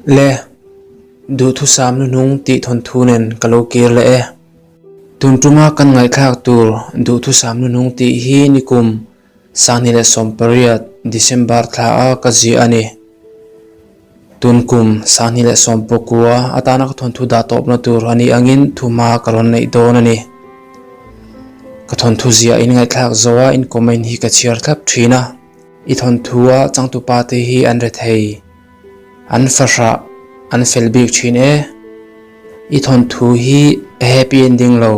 Le, duhthusam hnuhnung tih thawnthu nen ka lo kir leh e. Tun tuma kan ngaihthlak tur duhthusam hnuhnung tih hi nikum 2018 December thla a ka ziah a ni. Tun kum 2019 atana ka thawnthu dah tawpna tur a nih angin thuma ka rawn neih dawn a ni. Ka thawnthu ziah in ngaihthlak zo a in comment hi ka chhiar thlap thin a. I thawnthu a changtupa te hi an rethei, an fahrah, an fel bik thin e. I thawnthu hi a happy ending lo,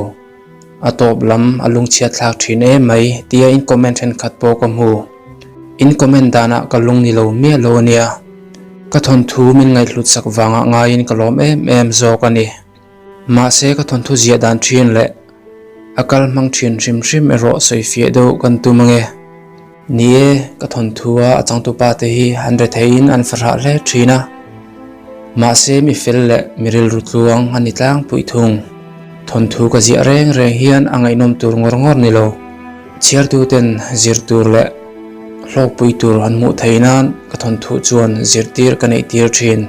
a tawp lam a lungchhiat thlak thin e mai tia in comment thenkhat pawh ka hmu. In comment danah ka lung ni lo miah lo ania. Ka thawnthu min ngaihhlut sak vangah ngaiin ka lawm em em zawk a ni. Mahse ka thawnthu ziah dan thin leh a kal hmang thin hrim hrim erawh sawifiah deuh kan tum ange. Ni e, ka thawnthu a a changtupa te hi an retheiin an fahrah hle thin a. Mahse mi fel leh mi rilru tluang a ni tlangpui thung. Thawnthu ka ziah reng reng hian a ngaihnawm tur ngawr ngawr ni lo. Chhiartuten zir tur leh hlawkpui tur an hmuh theih nan ka thawnthu chuan zirtir ka neih tir thin.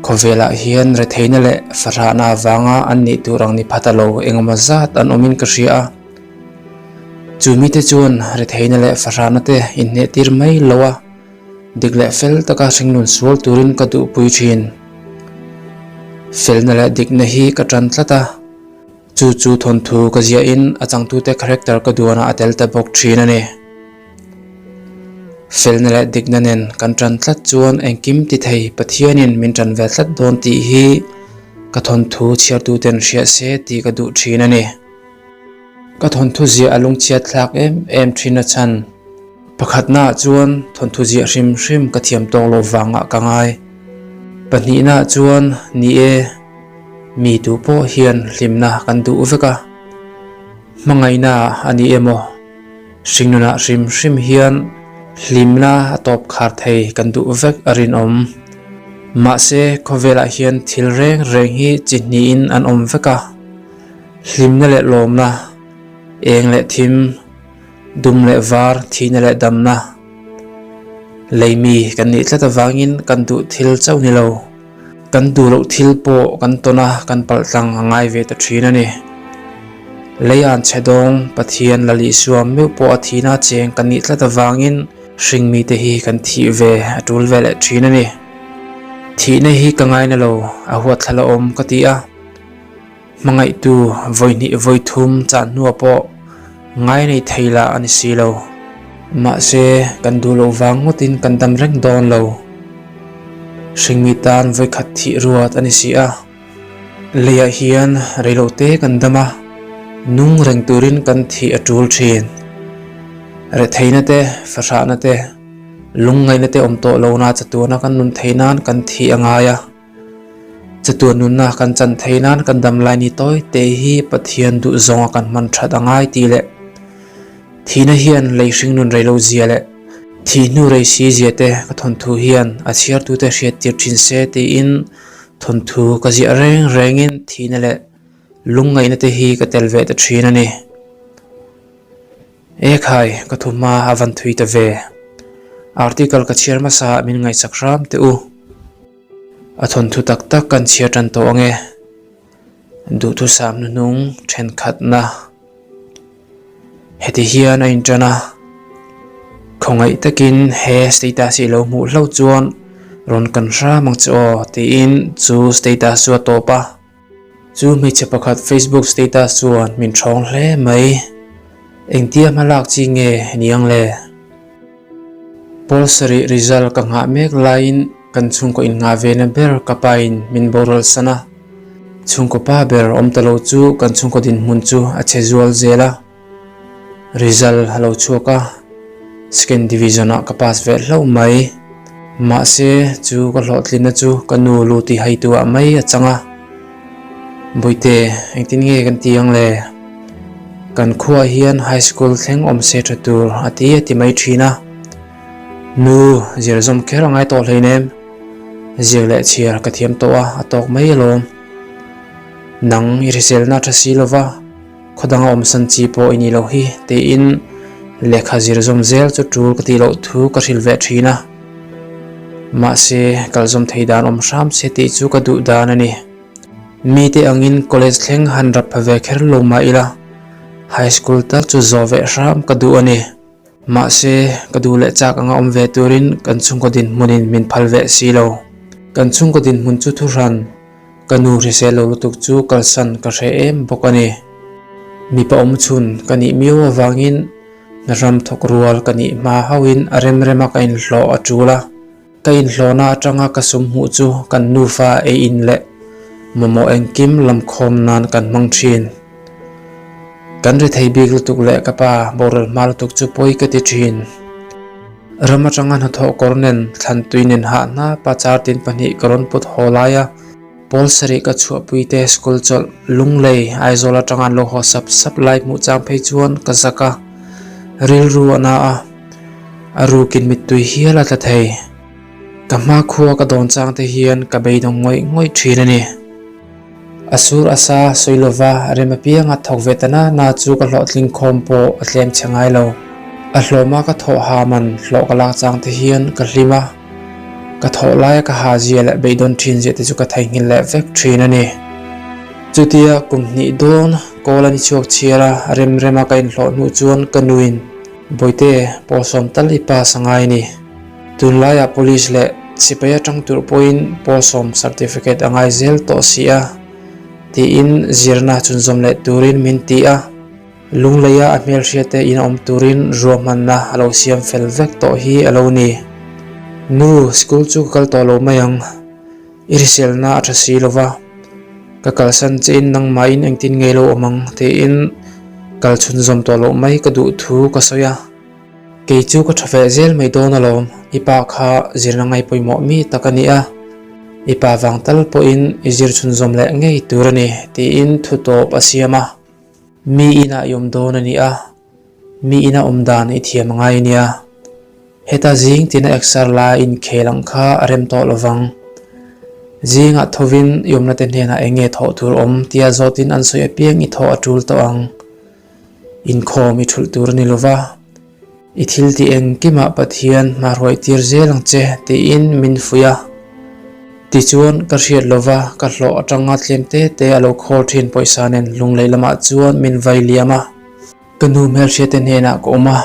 Khawvelah hian retheihna leh fahrahna avanga an nih tur ang ni phat a lo engemaw zat an awmin ka hria a. Chu mite chuan retheihna leh fahrahna te inhnehtir mai lo a, dik leh fel taka hringnun sual turin ka duhpui thin. Felna leh dikna hi ka tan tlat a, chu chu thawnthu ka ziahin a changtute character ka duanah a tel ta bawk thin a ni. Felna leh dikna nen kan tan tlat chuan engkim ti thei Pathianin min tan ve tlat dawn tih hi ka thawnthu chhiartuten hriat se tih ka duh thin a ni. Ka thawnthu ziah a lungchhiat thlak em em thin a chhan. Pakhatnaah chuan thawnthu ziah hrim hrim ka thiam tawk lo vangah ka ngai. Pahnihnaah chuan ni e, mi tu pawh hian hlimna kan duh vek a, hmangaihna a ni emaw? Hringnunah hrim hrim hian hlimna a tawp khar thei kan duh vek a rinawm. Mahse, khawvelah hian thil reng reng hi chi hnihin an awm vek a, hlimna leh lawmna, eng leh thim, dum leh var, thihna leh damna. Leimi kan nih tlat avangin kan duh thil chauh ni lo. Kan duh loh thil pawh kan tawn a, kan palh tlang a ngai ve ta thin a ni. Leian chhe dawng Pathian Lal Isua meuh pawh a thihna cheng kan nih tlat avangin hringmite hi kan thih ve a tul ve leh thin a ni. Thihna hi ka ngaina lo, a huatthlala awm ka ti a. Hmangaihtu vawi hnih vawi thum chan hnuah pawh ngai nei thei lah a ni si lo. Mahse, kan duh loh vang ngawtin kan dam reng dawn lo. Hringmi tan vawi khat thih ruat a ni si a. Leiah hian reilote kan dam a, nung reng turin kan thih a tul thin. Retheihna te, fahrahna te, lungngaihna te awm tawh lohna chatuana kan nun theih nan kan thih a ngai a. Chatuan nunna kan chan thei nan kan dam lai ni tawi te hi Pathian duh zawnga kan hman that a ngai tih leh thihna hian lei hringnun rei lo zia leh thih hnu rei si zia te ka thawnthu hian a chhiartute hriat tir thin se tiin thawnthu ka ziah reng rengin thihna leh lungngaihna te hi ka tel ve ta thin a ni. Ekhai, ka thu hma a van thui ta ve. Article ka chhiar hmasa ah min ngaihsak hram teh u. A thawnthu tak tak kan chhiar tan tawh ange. Duhthusam hnuhnung thenkhatna. Heti hian a intan a, Khawngaih takin he status hi lo hmuh hlauh chuan rawn kan hram ang che aw tiin chu status chu a tawp a. Chu hmeichhe pakhat Facebook status chuan min thawng hle mai. Engtia hmalak chi nge niang le? Pawl sarih result ka nghah mek laiin kan chhungkaw innghah vena ber ka pain min boral san a. Chhungkaw pa ber awm ta lo chu kan chhungkaw dinhmun chu a chhe zual zel a. Result a lo chhuak a, second division ah ka pass ve hlauh mai. Mahse chu ka hlawhtlinna chu ka nu lu ti hai tu ah mai a chang a. Bawihte, engtin nge kan ti ang le? Kan khuaah hian high school thleng awm se tha tur a ti a ti mai thin a. Nu, zir zawm kher a ngai tawh hleinem. Zir leh chhiar ka thiam tawh a, a tawk mai alawm. Nang i hriselna tha si lova, khaw danga awm san chi pawh i nih loh hi tiin lehkha zir zawm zel chu tul ka tih loh thu ka hrilh ve thin a. Mahse, kal zawm thei dan awm hram se tih chu ka duh dan a ni. Mite angin college thleng han rap pha ve kher lo mah ila, high school tal chu zawh ve hram ka duh a ni. Mahse, ka duh leh chak anga awm ve turin kan chhungkaw dinhmunin min phal ve si lo. Kan chhungkaw dinhmun chu thuhran ka nu hrisel lo lutuk chu kalsan ka hre em bawk a ni. Mipa awm chhun ka nih miau avangin hna ram thawk rual ka nih hma hauhin a rem rema ka inhlawh a tul a. Ka inhlawhna atanga ka sum hmuh chu kan nufa ei in leh mamawh engkim lamkhawm nan kan hmang thin. Kan ri thei bik lutuk leh ka pa boral hma lutuk chu pawi ka ti thin. Ram atanga hnathawh kawr nen thlan tui nen hah hnapa char tin pahnih ka rawn put haw lai a. Pawl sarih ka chhuahpui te school chawlh Lunglei Aizawl atanga an lo haw sap sap lai hmuh chang phei chuan ka zak a, rilru a na a, a rukin mittui hial a tla thei. Ka hmakhua ka dawn chang te hian ka beidawng ngawih ngawih thin a ni. A sur a sa sawi lova rem apianga thawk ve ta na na chu ka hlawhtling khawm pawh a tlem chhe ngai lo. A hlawma ka thawh ha man hlawh ka lak chang te hian ka hlim a. Ka thawh laia ka ha zia leh beidawn thin zia te chu ka theihnghilh leh vek thin a ni. Chutia kum hnih dawn kawl a ni chhuak chhiar a, rem rema ka inhlawh hnu chuan ka nuin, Bawihte, pawlsawm tal i pass a ngai a ni. Tunlaiah police leh sipai atang tur pawhin pawlsawm certificate a ngai zel tawh si a, tiin zirna chhunzawm leh turin min ti a. Lungleia a hmelhriate in awm turin ruahmanna a lo siam fel vek tawh hi a lo ni. Nu, school chu ka kal tawh lo mai ang. I hriselna a tha si lo va, ka kalsan chein nangmahin engtin ngei lo awm ang tiin kal chhunzawm tawh loh mai ka duh thu ka sawi a. Kei chu ka tha feh zel mai dawn alawm, i pa kha zirna ngai pawimawh mi tak a ni a, i pa vang tal pawhin i zir chhunzawm leh ngei tur a ni tiin thu tawp a siam a. Mi inah i awm dawn a ni a, mi ina awm dan i thiam a ngai a nia. Heta zing tina exer la inkhel ang kha a rem tawh lovang. Zingah thovin i awmna te hnenah eng nge thawh tur awm tia zawtin an sawi apiang i thawh a tul tawh ang. Inkhawm i thulh tur a ni lova. I thil tih engkimah Pathian hma hruai tir zel ang che tiin min fuih a. Tichuan ka hriat lova ka hlawh atanga tlem te te a lo khawl thin pawisa nen lunglei lamah chuan min vai liam a. Ka nu hmelhriate hnenah ka awm a.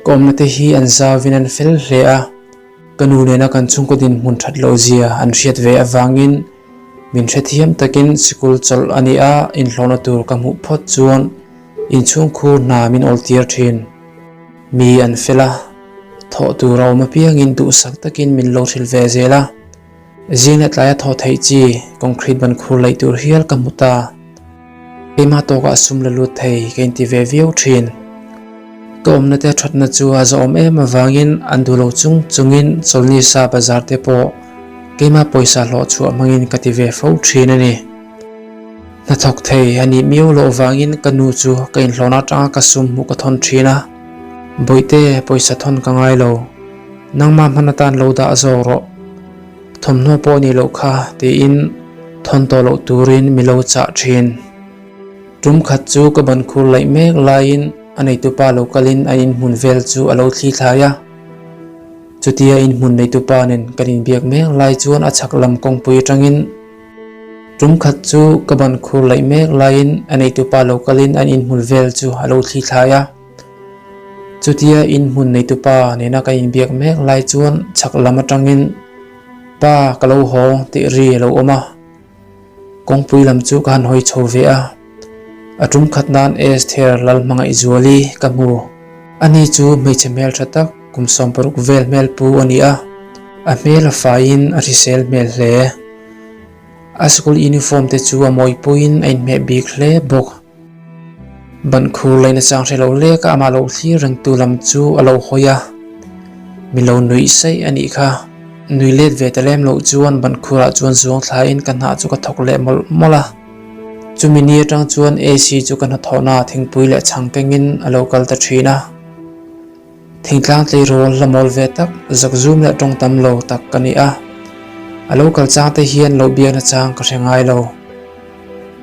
Ka awmna te hi an zauvin an fel hle a. Ka nu nena kan chhungkaw dinhmun that loh zia an hriat ve avangin min hrethiam takin sikul chawlh a ni a, inhlawhna tur ka hmuh phawt chuan Inchhungkhur hna min awltir thin. Mi an fel a, thawh tur a awm apiangin duhsak takin min lo hrilh ve zel a. Zing leh tlaia thawh theih chi concrete ban khur laih tur hial ka hmu ta. Keimah tawkah sum la lut thei ka inti ve viau thin. Ka awmna te thatna chu a zahawm em avangin an duh lo chung chungin chawlhni sa bazar te pawh keimah pawisa hlawh chhuah hmangin ka ti ve fo thin a ni. Hnathawk thei a nih miau loh vangin ka nu chu ka inhlawhna atanga ka sum hmuh ka thawn thin a, Bawihte, pawisa thawn ka ngai lo. Nangmah hman atan lo dah zawk rawh. Thawmhnaw pawh nih loh kha tiin thawn tawh loh turin mi lo chah thin. Tum khat chu ka ban khur laih mek laiin a neitupa lo kalin a inhmun vel chu a lo thli thlai a. Chutia inhmun neitupa nen kan inbiak mek lai chuan a chhak lam kawngpui atangin, Tum khat chu ka ban khur laih mek laiin a neitupa lo kalin an inhmun vel chu a lo thli thlai a. Chutia inhmun neitupa nena kan inbiak mek lai chuan chhak lam atangin Pa ka lo haw tih ri a lo awm a. Kawngpui lam chu ka han hawi chho ve a. A tum khat nan Esther Lalhmangaihzuali ka hmu. Ani chu hmeichhe hmeltha tak kum 60 vel hmel pu a ni a. A hmel a faiin a hrisel hmel hle. A school uniform te chu a mawi puiin a inhmeh bik hle bawk. Ban khur laina chang hre lo lek a amah lo thlir rengtu lam chu a lo hawi a. Mi lo nuih saih a nih kha. Nui let ve ta lem loh chuan ban khurah chuan zuang thlaiin ka hnah chu ka thawk leh mawlh mawlh a. Chumi ni atang chuan AC chu ka hnathawhna thingpui leh chhang kengin a lo kal ta thin a. Thingtlang tleirawl la mawl ve tak, zakzum leh tawng tam lo tak ka ni a. A lo kal chang te hian lo biakna chang ka hre ngai lo.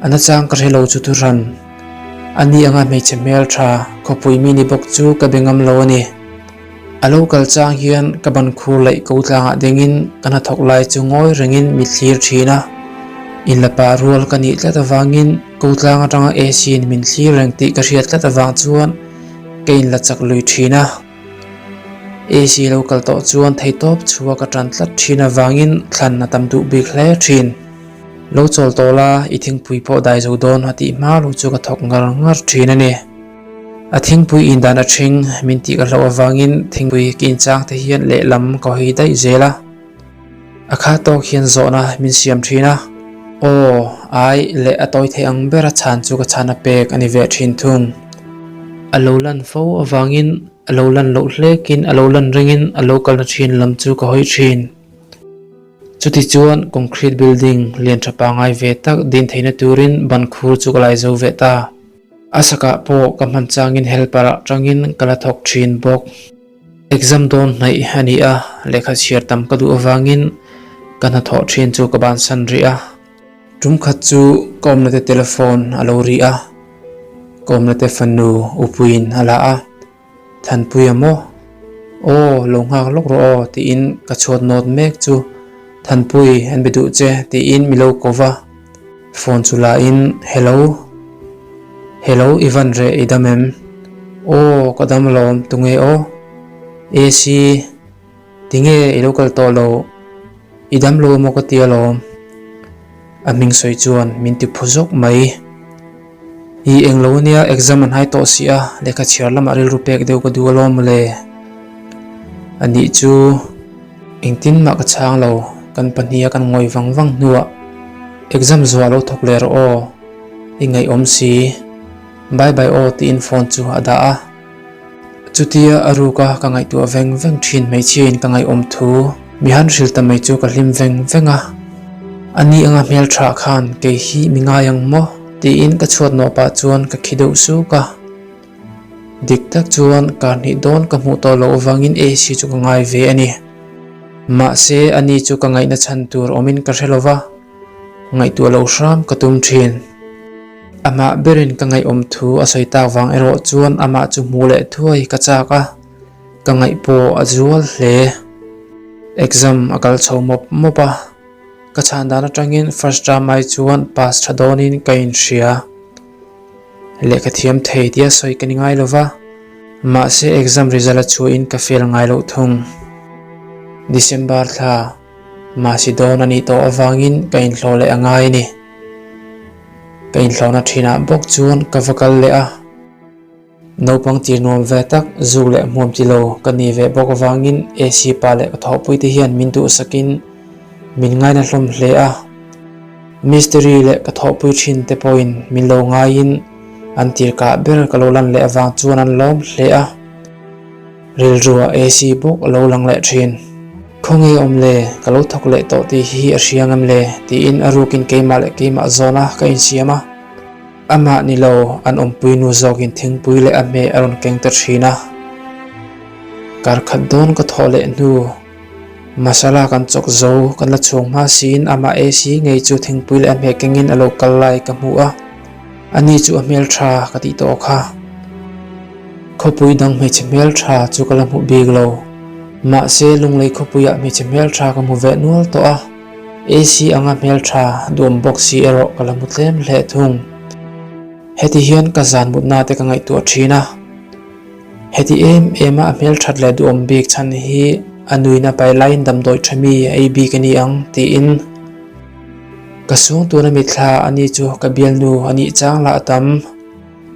A na chang ka hre lo chu thuhran. A ni anga hmeichhe hmel tha, khawpui mi ni bawk chu ka be ngam lo a ni. A lo kal chang hian ka ban khur laih ko tlangah dingin ka hnathawk lai chu ngawi rengin mi thlir thin a. Inlapa rual ka nih tlat avangin ko tlang atanga AC in min thlir reng tih ka hriat tlat avang chuan ka inla chak lui thin a. AC lo kal tawh chuan theitawp chhuah ka tan tlat thin avangin thlan a tam duh bik hle thin. Lo chawl tawh la, i thingpui pawh dai zo dawn a tih hma lo chu ka thawk ngar ngar thin a ni. A thingpui indan a ṭhing min tih ka hlauh avangin thingpui ka inchang te hian lehlam ka hawi daih zel a. A kha tawk hian zawhna min siam ṭhin a. Aw, ai leh a tawi thei ang bera chhan chu ka chhan a pek a ni ve ṭhin thung. A lo lan fo avangin a lo lan loh hlekin a lo lan ringin a lo kalna ṭhin lam chu ka hawi ṭhin. Chutichuan concrete building lian ṭha pangngai ve tak din theihna turin ban khur chu ka lai zo ve ta. A sakah pawh ka hman changin helper ah tangin ka la thawk thin bawk. Exam dawn hnaih a ni a, lehkha chhiar tam ka duh avangin ka hnathawh thin chu ka bansan rih a. Tum khat chu ka awmna te telephone a lo ri a, ka awmna te fanu upuiin a la a. Thanpuia maw? Aw, lo nghak lawk rawh aw tiin ka chhuat nawt mek chu Thanpui an be duh che tiin mi lo ko va. Phone chu la in Hello, Hello i van reh i dam em? Aw, ka dam alawm, tunge aw? AC, Tinge i lo kal tawh lo, i dam lo emaw ka ti alawm. A hming sawi chuan min ti phu zawk mai. I eng lo ania exam an hai tawh si a, lehkha chhiar lamah rilru pek deuh ka duh alawm mawle. A nih chu engtin mah ka chhang lo, kan pahniha kan ngawi vang vang hnuah exam zuah lo thawk leh rawh aw, i ngaihawm si, bye bye aw tiin phone chu a dah a. Chutia a ruka ka ngaihtuah veng veng thin hmeichhiain ka ngaihawm thu mi han hrilh ta mai chu ka hlim veng veng a. A ni anga hmeltha khan kei hi mi ngai ang maw? tiin ka chhuat nawh pah chuan ka khi deuh suk a. Dik tak chuan kar hnih dawn ka hmuh tawh loh avangin AC chu ka ngai ve a ni. Mahse a ni chu ka ngaihna chhan tur awmin ka hre lo va, ngaihtuah loh hram ka tum thin. Amah berin ka ngaihawm thu a sawi tak vang erawh chuan amah chu hmuh leh thuai ka chak a, ka ngaih pawh a zual hle. Exam a kal chho mawp mawp a, ka chhan dan atangin first term ai chuan pass tha dawnin ka inhria. Lehkha thiam thei tia sawi ka ni ngai lo va, mahse exam result a chhuahin ka fail ngai loh thung. December thla. Mahse dawn a nih tawh avangin ka inhlawh leh a ngai a ni. Ka inhlawhna thinah bawk chuan ka va kal leh a. Naupang tir nuam ve tak, zuk leh hmuam ti lo ka nih ve bawk avangin AC pa leh ka thawhpuite hian min duhsakin min ngaina hlawm hle a. Mistiri leh ka thawhpui thin te pawhin min lo ngaiin an tir kah ber ka lo lan leh avang chuan an lawm hle a. Rilruah AC bawk a lo lang leh thin. Khawnge awm le, ka lo thawk leh tawh tih hi a hria ngam le tiin a rukin keimah leh keimah zawna ka insiam a. Amah ni lo, an awmpui nu zawkin thingpui leh a hmeh a rawn keng ta thin a. Kar khat dawn ka thawh leh hnu, masala kan chawk zo, kan la chhuang hma siin amah AC ngei chu thingpui leh a hmeh kengin a lo kal lai ka hmu a. Ani chu a hmeltha ka tih tawh kha. Khawpui dang hmeichhe hmeltha chu ka la hmuh bik lo. Mahse Lunglei khawpuiah hmeichhe hmeltha ka hmu veh nual tawh a, AC anga hmeltha duhawm bawk si erawh ka la hmu tlem hle thung. Heti hian ka zan mutna te ka ngaihtuah thin a. Heti em em a a hmelthat leh duhawm bik chhan hi a nuin a pai laiin damdawi tha mi a ei bik a ni ang tiin ka suangtuahna mitthla a ni chu ka bialnu a nih chang lah a tam.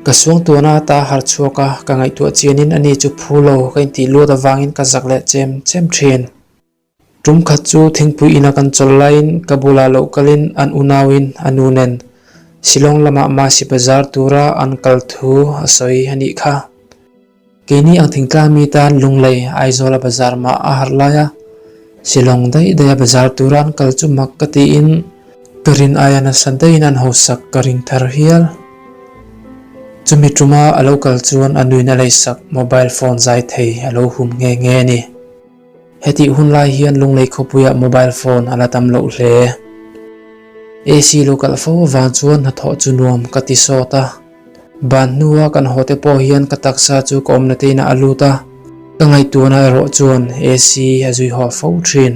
Ka suangtuahna ata harh chhuak a, ka ngaihtuah chianin ani chu phu lo ka intih luat avangin ka zak leh chem chem thin. Tum khat chu thingpui ina kan chawl laiin ka bulah loh kalin an unauin a nu nen Shillong lamah Masi bazar tura an kal thu a sawi a nih kha. Keini ang thingtlang mi tan Lunglei, Aizawla bazar mah a harh lai a, Shillong daih daiha bazar tura an kal chu mak ka tiin ka rin aia nasa daihin an hausak ka ring thar hial. Chumi tuma a lo kal chuan a nuin a leisak mobile phone zai thei a lo hum nghe nghe a ni. Hetih hun lai hian Lunglei khawpuiah mobile phone a la tam loh hle. AC lo kalh fo avang chuan hnathawh chu nuam ka ti sawt a. Ban hnua kan haw te pawh hian ka taksa chu ka awmna te inah a lut a. Ka ngaihtuahna erawh chuan AC a zui haw fo thin.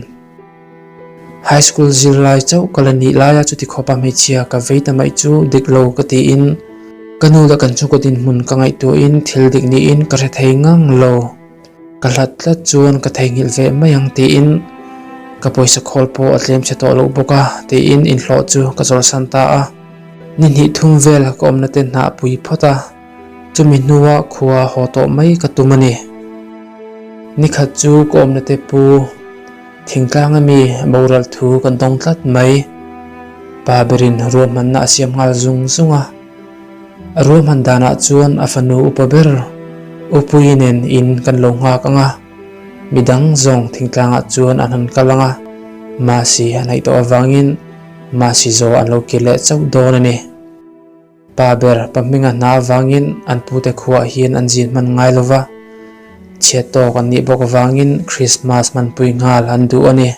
High school zirlai chauh ka la nih laia chuti khawpa hmeichhia ka vei ta mai chu dik lo ka tiin ka nu leh kan chhungkaw dinhmun ka ngaihtuahin thil dik niin ka hre thei ngang lo. Ka hlat tlat chuan ka theihnghilh ve mai ang tiin ka pawisa khawl pawh a tlem chhe tawh loh bawk a tiin inhlawh chu ka zawlsan ta a. Ni hnih thum vel ka awmna te hnah pui phawt a, chumi hnua khua haw tawh mai ka tum a ni. Nikhat chu ka awmna te pu Thingtlang ami boral thu kan dawng tlat mai. Pa berin ruahmanna a siam nghal zung zung a. A ruahman danah chuan a fanu upa ber Upuii nen in kan lo nghak ang a, midang zawng thingtlangah chuan an han kal ang a, Masi a hnaih tawh avangin Masi zaw an lo kir leh chauh dawn a ni. Pa ber pa hminga hna avangin an pute khuaah hian an zin hman ngai lo va, chhiat tawk an nih bawk avangin Krismas hmanpui nghal an duh a ni.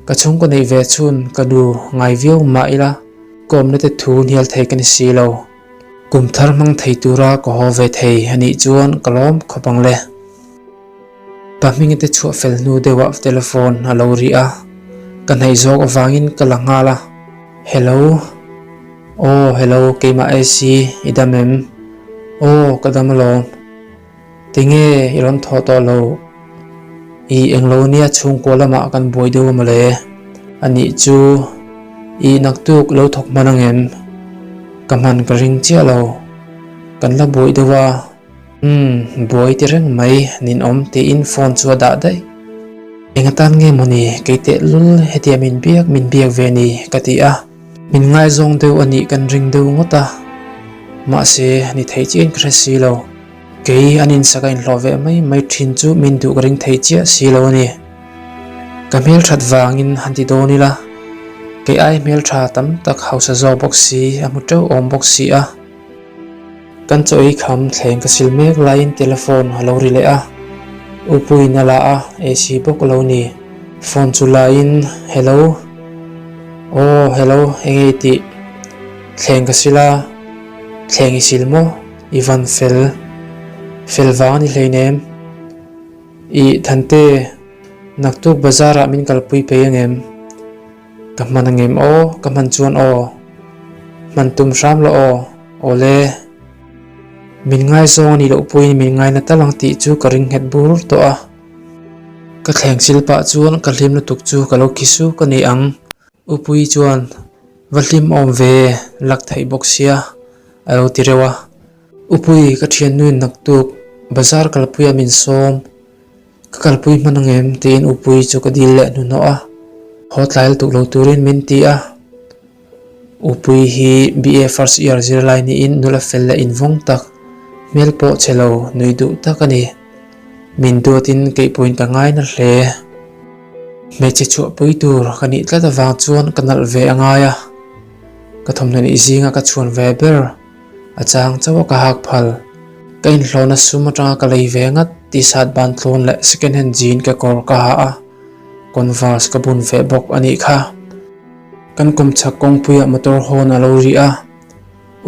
Ka chhungkaw neih ve chhun ka nu ngai viau mah ila kawmna te thu hnial thei ka ni si lo. Kum thar hmang thei tura ka haw ve thei a nih chuan ka lawm khawp ang le. Pa hminga te chhuah fel hnu deuhah telephone a lo ri a, ka hnaih zawk avangin ka la nghal a. Hello. Aw hello keimah AC i dam em? Aw ka dam alawm. Tinge i rawn thawh tawh lo? I englo nia chhungkua lamah kan buai deuh a mawle. Anih chu i naktuk lo thawk hman angem? Ka hman ka ring chiah lo. Kan la buai deuh a. Umm, buai ti reng mai ninawm tiin phone chu a dah daih. Eng atan nge mawni kei tehlul hetia min biak min biak ve ni ka ti a. Min ngaizawng deuh a nih kan ring deuh ngawt a, mahse ni thei chiahin ka hre si lo. Kei an insak a inhlawh ve mai mai thin chu min duh ka ring thei chiah si lo a ni. Ka hmelthat vangin han ti dawn ila, kei ai hmeltha tam tak hausa zawk bawk si a hmu teuh awm bawk si a. Kan chaw ei kham thleng ka sil mek laiin telephone a lo ri leh a, Upuiin a la a, AC bawk a lo ni. Phone chu laiin, Hello. Aw, hello, enge i tih? Thleng ka sil a, thleng i sil maw? I van fel. Fel vang a ni hleinem. Ih, Thante, naktuk bazar ah min kalpui pei angem? Ka hman angem aw, ka hman chuan aw. Hman tum hram la aw, awle. Min ngaizawng a nih loh pawhin min ngaina tal ang tih chu ka ring nghet bur tawh a. Ka thleng sil pah chuan ka hlim lutuk chu ka lo khi suk a ni ang. Upui chuan va hlim awm ve lak theih bawk sia a lo ti reuh a. Upui ka thiannuin naktuk bazar kalpuia min sawm. Ka kalpui hman ang em? tiin Upui chu ka dil leh hnuhnawh a, haw tlai lutuk lo turin min ti a. Upui hi BA first year zirlai niin nula fel leh invawng tak, hmel pawh chhe lo, nui duh tak a ni. Min duatin keihpuiin ka ngai na hle. Hmeichhe chhuahpui tur ka nih tlat avang chuan ka nalh ve a ngai a, ka thawmhnaw nih zinga ka chhuan ve ber. A chang chauh a ka hak phal. Ka inhlawhna sum atanga ka lei ve ngat t-shirt ban tlawn leh second hand jean kekawr ka ha a, converse ka bun ve bawk a nih kha. Kan kawmchhak kawngpuiah motor hawn a lo ri a,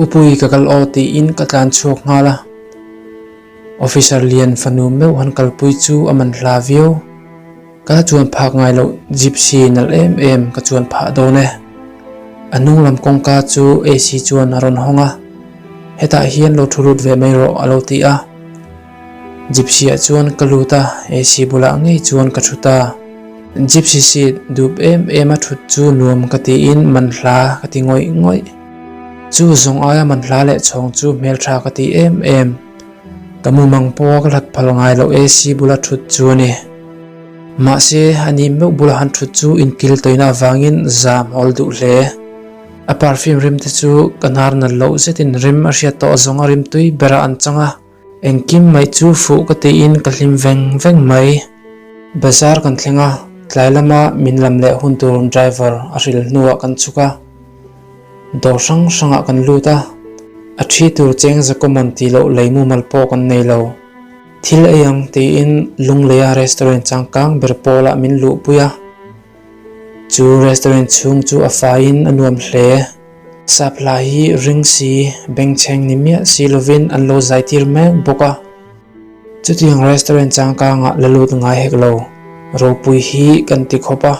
Upui ka kal aw tiin ka tlan chhuak nghal a. Officer lian fanu meuh han kalpui chu a man hla viau. Ka la chuan phak ngai loh gypsy nalh em em ka chuan phah dawn e. A hnung lam kawngka chu AC chuan a rawn hawng a, hetah hian lo thu lut ve mai rawh a lo ti a. Gypsy ah chuan ka lut a, AC bulah ngei chuan ka thu ta. Gypsy seat dup em em a thut chu nuam ka tiin manhla ka ti ngawih ngawih. Chu zawng aia manhla leh chhawng chu hmeltha ka ti em em. Ka mumang pawha ka hlat phal ngai loh AC bula thut chu a ni. Mahse, a ni meuh bula han thut chu inkil tawina avangin zam a awl duh hle. A perfume rim te chu ka hnar nalh loh zetin rim a hriat tawh zawng a rim tui berah an chang a. Engkim mai chu fuh ka tiin ka hlim veng veng mai. Bazar kan thleng a, tlai lama min lam leh hun tur driver a hrilh hnuah kan chhuk a. Dawr hrang hrangah kan lut a, a thi tur cheng za common tih loh lei mumal pawh kan nei lo. Thil ei ang tiin Lungleia restaurant changkang ber pawlah min luhpui a. Chu restaurant chhung chu a faiin a nuam hle. Sap hla hi ring si, bengchheng ni miah si lovin an lo zaitir mek bawk a. Chutiang restaurant changkangah la lut ngai hek lo, ropui hi kan ti khawp a.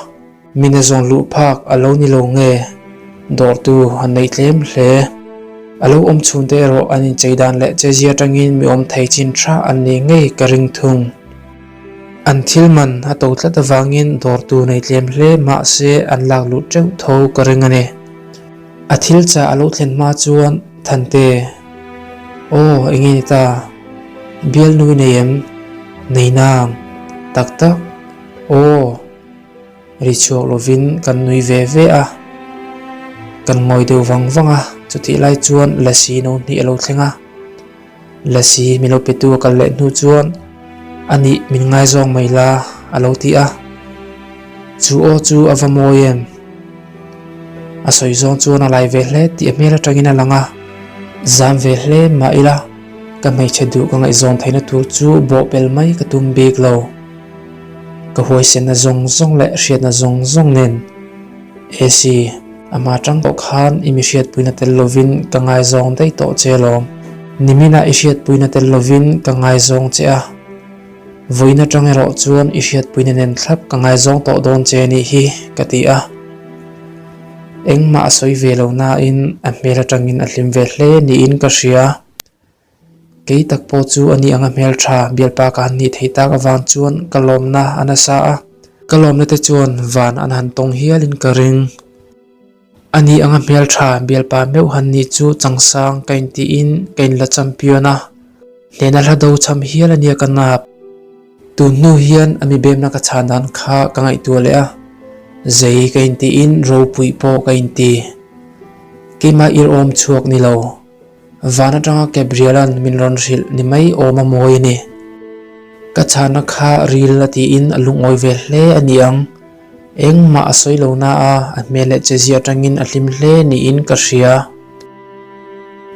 Mina zawn luh phak a lo ni lo nge? Dawrtu an nei tlem hle. A lo awm chhungte erawh an inchei dan leh chezia atangin mi awm thei chin tha an nih ngei ka ring thung. An thil man a to tlat avangin dawrtu nei tlem hle mahse an lak luh teuh tho ka ring a ni. A thil chah a lo thlen hma chuan Thante, Aw, enge ni ta? Bialnu i nei em? Nei nang. Tak tak? Aw. Ri chhuak lovin kan nui ve ve a, kan ngawi deuh vang vang a, chutih lai chuan lasi no hnih a lo thleng a. Lasi min lo petu a kal leh hnu chuan a nih min ngaizawng mai la a lo ti a, chu aw chu a va mawi em? A sawi zawng chuan a lai ve hle tih a hmel atangin a lang a, zam ve hle mah ila ka hmeichhe duh ka ngaihzawn theihna tur chu bawhpelh mai ka tum bik lo. Ka huaisenna zawng zawng leh hriatna zawng zawng nen AC a hma tang tawh khan i mi hriatpuina tel lovin ka ngaizawng daih tawh che alawm. Niminah i hriatpuina tel lovin ka ngaizawng che a, vawiin atang erawh chuan i hriatpuina nen thlap ka ngaizawng tawh dawn che anih hi ka ti a. Engmah a sawi ve lo nain a hmel atangin a hlim ve hle niin ka hria. Kei tak pawh chu a ni anga hmeltha bialpa ka han nih theih tak avang chuan ka lawmna a nasa a, ka lawmna te chuan van an han tawng hialin ka ring. A ni anga hmeltha bialpa meuh han nih chu changsang ka intiin ka inla champion a, hnehna hla do cham hial a nia ka nap. Tun hnu hian a mi bemna ka chhan dan kha ka ngaihtuah leh a, zei ka intiin ropui pawh ka inti. Keimah irhawm chhuak ni lo. Van atanga Gabriela'n min rawn hrilh ni mai awm a mawi a ni. Ka chhana kha ril a tiin a lungawi ve hle a ni ang. Engmah a sawi lo na a, a hmel leh chezia atangin a hlim hle niin ka hria.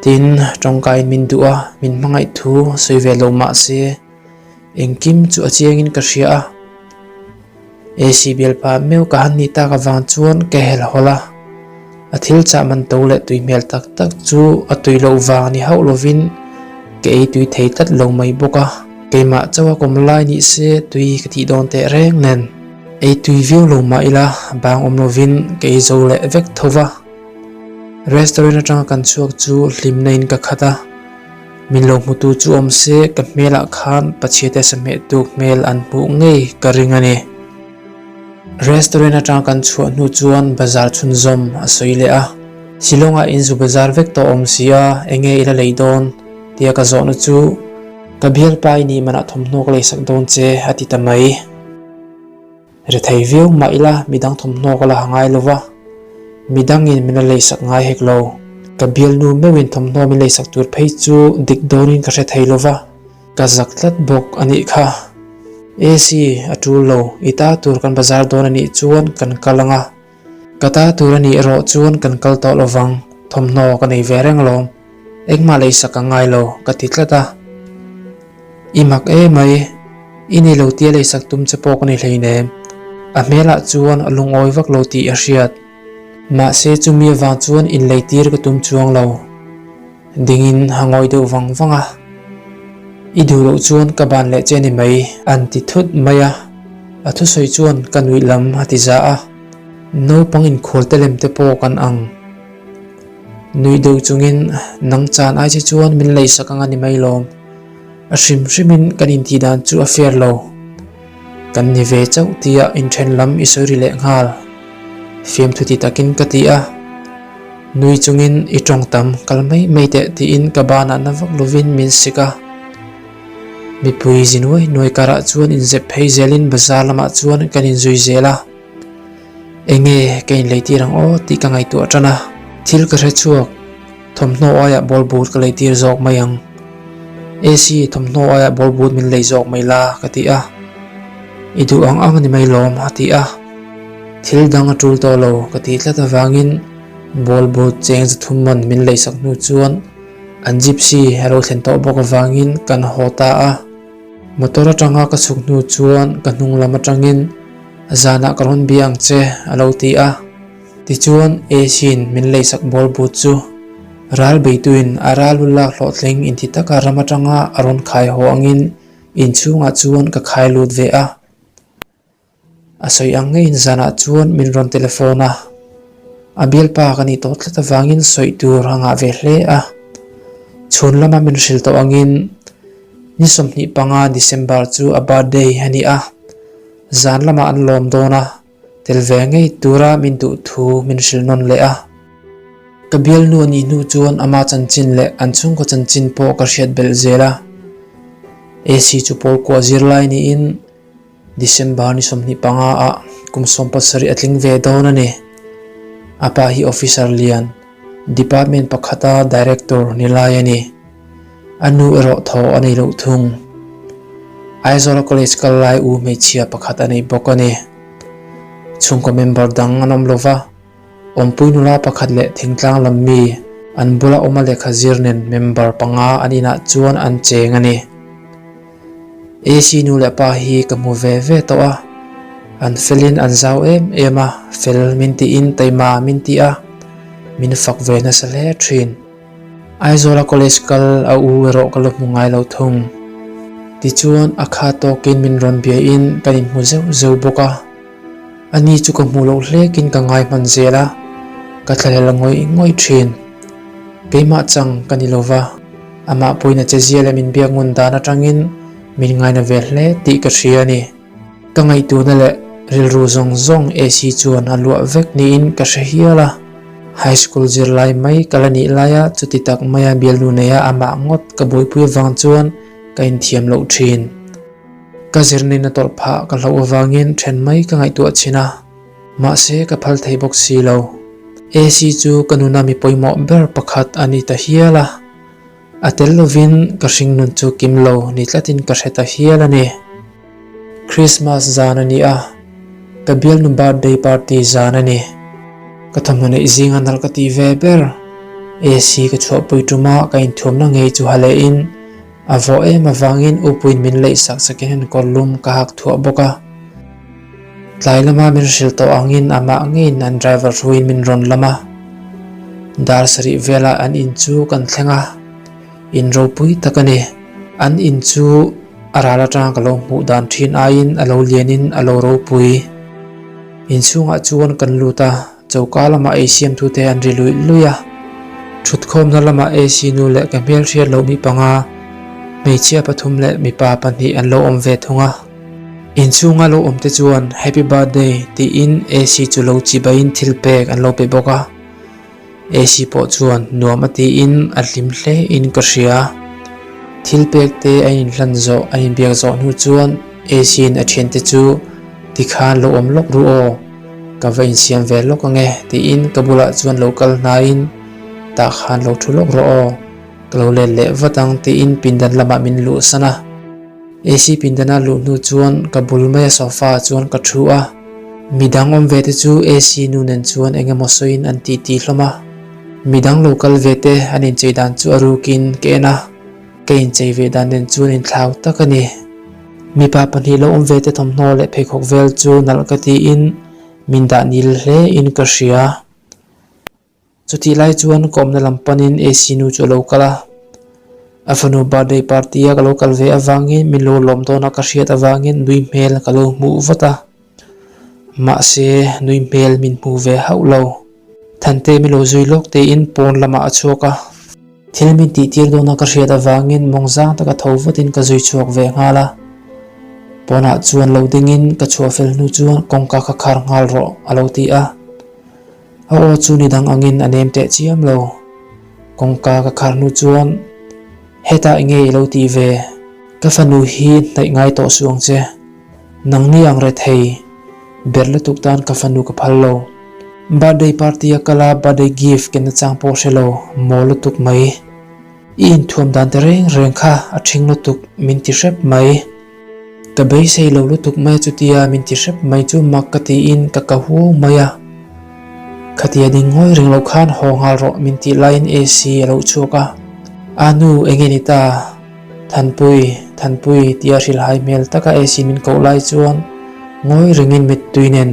Tin, tawngkaiin min duh a, min hmangaih thu sawi ve lo mah se, Engkim chu a chiangin ka hria a, AC bialpa meuh ka han nih tak avang chuan ka helhawlh a, a thil chah man to leh tui hmel tak tak chu a tui loh vang ni hauh lovin ka ei tui thei tlat lo mai bawk a, keimah chauh a kawm lai nih se tui ka tih dawn teh reng nen ei tui viau lo mah ila bang awm lovin ka ei zo leh vek tho va, restaurant atanga kan chhuak chu hlimna in ka khat a. Min lo hmutu chu awm se ka hmelah khan Pathiate sahmeh tuk hmel an hmuh ngei ka ring a ni. Restaurant atang kan chhuah hnu chuan bazar chhunzawm a sawi leh a, Shillong-ah inzu bazar vek tawh awm si a, enge i la lei dawn? tia ka zawhna chu ka bialpa i nih manah thawmhnaw ka leisak dawn che a ti ta mai. Rethei viau mah ila midang thawmhnaw ka la ha ngai lo va, midangin min la leisak ngai hek lo. Ka bialnu meuhin thawmhnaw min leisak tur phei chu dik dawnin ka hre thei lo va, ka zak tlat bawk a nih kha. AC a tul lo, i ta tur kan bazar dawn a nih chuan kan kal ang a, ka ta tur a nih erawh chuan kan kal tawh lo vang, thawmhnaw ka nei ve reng alawm, engmah leisak a ngai lo ka ti tlat a. I mak e mai, i nei lo tia leisak tum che pawh ka ni hleinem. A hmelah chuan a lungawi vak lo tih a hriat. Mahse chumi avang chuan inleitir ka tum chuang lo. Dingin a ngawi deuh vang vang a. I duh loh chuan ka ban leh che ni mai an ti thut mai a. A thusawi chuan ka nuih lam a ti za a. Naupang inkhual te lem te pawh kan ang. Nui deuh chungin nang chan ai che chuan min leisak ang a ni mai lawm. A hrim hrimin kan intih dan chu a fair lo. Kan ni ve chauh tia inthen lam i sawi ri leh nghal. Fiamthu ti takin ka ti a. Nui chungin i tawng tam kal mai mai teh tiin ka banah na vak lovin min sik a. Mipui zi nuai nuai karah chuan inzep phei zelin bazar lamah chuan kan inzui zel a. Enge ka inleitir ang aw tih ka ngaihtuah tan a, thil ka hre chhuak, thawmhnaw aiah ball boot ka leitir zawk mai ang. AC thawmhnaw aiah ball boot min lei zawk mai la ka ti a, i duh ang ang a ni mai lawm a ti a, thil dang a tul tawh lo ka tih tlat avangin ball boot cheng zathum man min leisak hnu chuan an gypsy a lo thlen tawh bawk avangin kan haw ta a. Motor atanga ka chhuk hnu chuan ka hnung lam atangin Zanah ka rawn bia ang che a lo ti a. Tichuan Asiin min leisak ball but chu ral beituin a ral lu lak hlawhtling inti taka ram atanga a rawn khai haw angin Inchhungah chuan ka khai lut ve a. A sawi ang ngeiin zanah chuan min rawn telephone a, a bialpa ka nih tawh tlat avangin sawi tur a ngah ve hle a. Chhun lama min hrilh tawh angin ni 25 December chu a birthday a ni a, zan lamah an lawm dawn a, tel ve ngei tura min duh thu min hrilh nawn leh a. Ka bialnu a nih hnu chuan ama chanchin leh an chhungkaw chanchin pawh ka hriat belh zel a. AC chu pawl kuah zirlai niin, December ni 25 ah kum 17 a tling ve dawn a ni. A pa hi officer lian, department pakhata director ni lai a ni. A nu erawh thaw a nei loh thung. Aizawla college kal lai u hmeichhia pakhat a nei bawk a ni. Chhungkaw member dang an awm lova. Awmpui nula pakhat leh thingtlang lam mi an bula awm a lehkha zir nen member panga an inah chuan an cheng a ni. AC nu leh pa hi ka hmu ve ve tawh a, an felin an zau em em a, fel min tiin taima min ti a, min fak ve nasa hle thin. Aizawla college kal a u erawh ka la hmu ngai lo thung. Tichuan a kha tawkin min rawn biain kan inhmu zeuh zeuh bawk a. A ni chu ka hmuh loh hlekin ka ngai hman zel a, ka thlahlel ngawih ngawih thin. Keimah chang ka ni lova, amah pawhin a chezia leh min biak ngun dan atangin min ngaina ve hle tih ka hria a ni. Ka ngaihtuhna leh rilru zawng zawng AC chuan a luah vek niin ka hre hial a. High school zirlai mai ka la nih laia chuti tak maia bialnu neia amah ngawt ka buaipui avang chuan ka inthiam loh thin. Ka zirnin a tawrh phah ka hlauh avangin then mai ka ngaihtuah chhin a, mahse ka phal thei bawk si lo. AC chu ka nuna mi pawimawh ber pakhat a ni ta hial a, a tel lovin ka hringnun chu kim lo ni tlatin ka hre ta hial a ni. Christmas zan a ni a, ka bialnu birthday party zan a ni. Ka thawmhnaw neih zinga nalh ka tih ve ber. AC ka chhuahpui tuma ka inthuamna ngei chu ha lehin, A vawh em avangin upuiin min leih sak sakin enkawr lum ka hak thuah bawk a. Tlai lama min hrilh tawh angin amah ngeiin an driver hruaiin min rawn lam a. Dar sarih velah an in chu kan thleng a, in ropui tak a ni. An in chu a ral atanga ka lo hmuh dan thin aiin a lo lianin a lo ropui. Inchhungah chuan kan lut a. Choka lamah ei siamtu te an ri luih luih a, thutkhawmna lamah AC nu leh ka hmelhriat loh mi panga, hmeichhia pathum leh mipa pahnih an lo awm ve thung a. Inchhunga lo awm te chuan Happy Birthday tiin AC chu lo chibaiin thil pek an lo pe bawk a. AC pawh chuan nuam a tiin a hlim hle in ka hria. Thil pek te a inhlan zawh a inbiak zawh hnu chuan AC in a thiante chu tikhan lo awm lawk ru aw. Ka va insiam ve lawk ange tiin ka bulah chuan lo kal hnaiin tah khan lo thu lawk rawh aw, ka lo let leh vat ang tiin pindan lamah min luhsan a. AC pindana luh hnu chuan ka bul maia sofa ah chuan ka thu a, midang awm ve te chu AC nu nen chuan eng emaw sawiin an titi hlawm a. Midang lo kal ve te an inchei dan chu a rukin ka en a, ka inchei ve dan nen chuan inthlau tak a ni. Mipa pahnih lo awm ve te thawmhnaw leh pheikhawk vel chu nalh ka tiin min dah nil hle in ka hria. Chutih lai chuan ka awmna lam panin AC nu chu a lo kal a. A fanu birthday party a ka lo kal ve avangin min lo lawm dawn a ka hriat avangin nui hmel ka lo hmuh vat a. Mahse nui hmel min hmu ve hauh lo. Thante min lo zui lawk tiin pawn lamah a chhuak a. Thil min tih tir dawna ka hriat avangin mawng zang taka tho vatin ka zui chhuak ve nghal a. Pawnah chuan lo dingin ka chhuah fel hnu chuan kawngka ka khar nghal rawh a lo ti a. A aw chu ni dang angin a nem teh chiam lo. Kawngka ka khar hnu chuan hetah enge i lo tih ve? Ka fanu hi hnaih ngai tawh suh ang che. Nangni ang rethei ber lutuk tan ka fanu ka phal lo. Birthday party a kal a birthday gift ken nachang pawh hre lo maw lutuk mai. I inthuam dan te reng reng kha a ṭhing lutuk min ti hrep mai. Ka beisei lo lutuk mai chutia min ti hrep mai chu mak ka tiin ka ka huau mai a. Khatia ding ngawi reng lo khan haw nghal rawh min tih laiin AC a lo chhuak a. A nu enge ni ta? Thanpui, Thanpui tia hrilhai hmel taka AC min koh lai chuan ngawi rengin mittui nen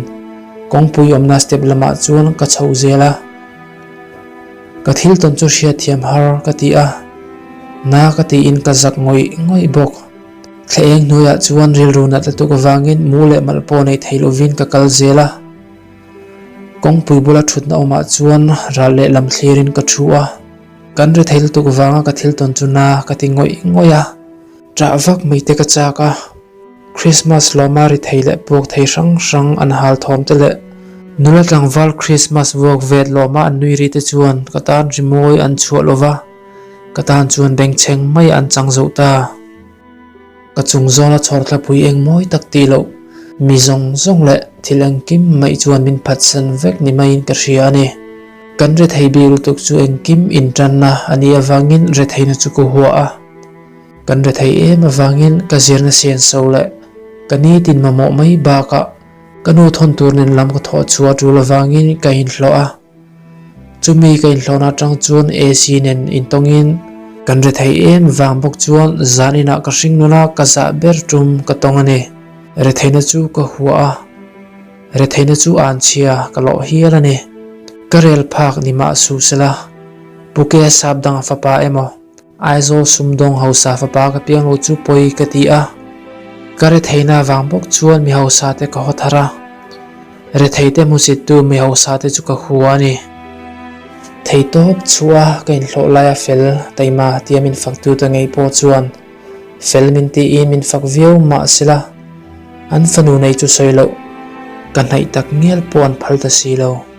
kawngpui awmna step lamah chuan ka chhoh zel a. Ka thil tawn chu hriatthiam har ka ti a, na ka tiin ka zak ngawih ngawih bawk. Thla eng hnuaiah chuan rilru nat lutuk avangin mu leh malh pawh nei thei lovin ka kal zel a. Kawngpui bula thutna awmah chuan ral lehlam thlirin ka thu a. Kan ri thei lutuk vanga ka thil tawn chu na ka ti ngawih ngawih a. Ṭah vak mai te ka chak a. Christmas lawma ri thei leh puak thei hrang hrang an hal thawm te leh nula tlangval Christmas vuak vet lawma an nui ri te chuan ka tan rimawi an chhuah lo va, ka tan chuan bengchheng mai an chang zo ta. Ka chung zawna chhawr thlapui eng mawi tak tih loh mi zawng zawng leh thil engkim mai chuan min phatsan vek ni maiin ka hria a ni. Kan rethei bik lutuk chu engkim intanna a nih avangin retheina chu ka hua a. Kan rethei em avangin ka zirna senso leh ka nitin mamawh mai bakah ka nu thawn tur nen lam ka thawh chhuah tul avangin ka inhlawh a. Chumi ka inhlawhna atang chuan AC nen intawngin kan rethei em vang bawk chuan zan inah ka hring nula ka zah ber tum ka tawng a ni. Retheihna chu ka hua a, retheihna chu anchhia ka lawh hial a ni. Ka rel phak ni mah suh sela, Puke sap dang fapa emaw? Aizawl sumdawng hausa fapa ka piang lo chu pawi ka ti a, ka retheihna avang bawk chuan mi hausa te ka haw thar a, retheite hmusittu mi hausa te chu ka hua a ni. Theitawp chhuah ka inhlawh laia fel taima tia min faktute ngei pawh chuan fel min tiin min fak viau mah sela, an fanu nei chu sawi loh ka hnaih tak ngial pawh an phal ta si lo.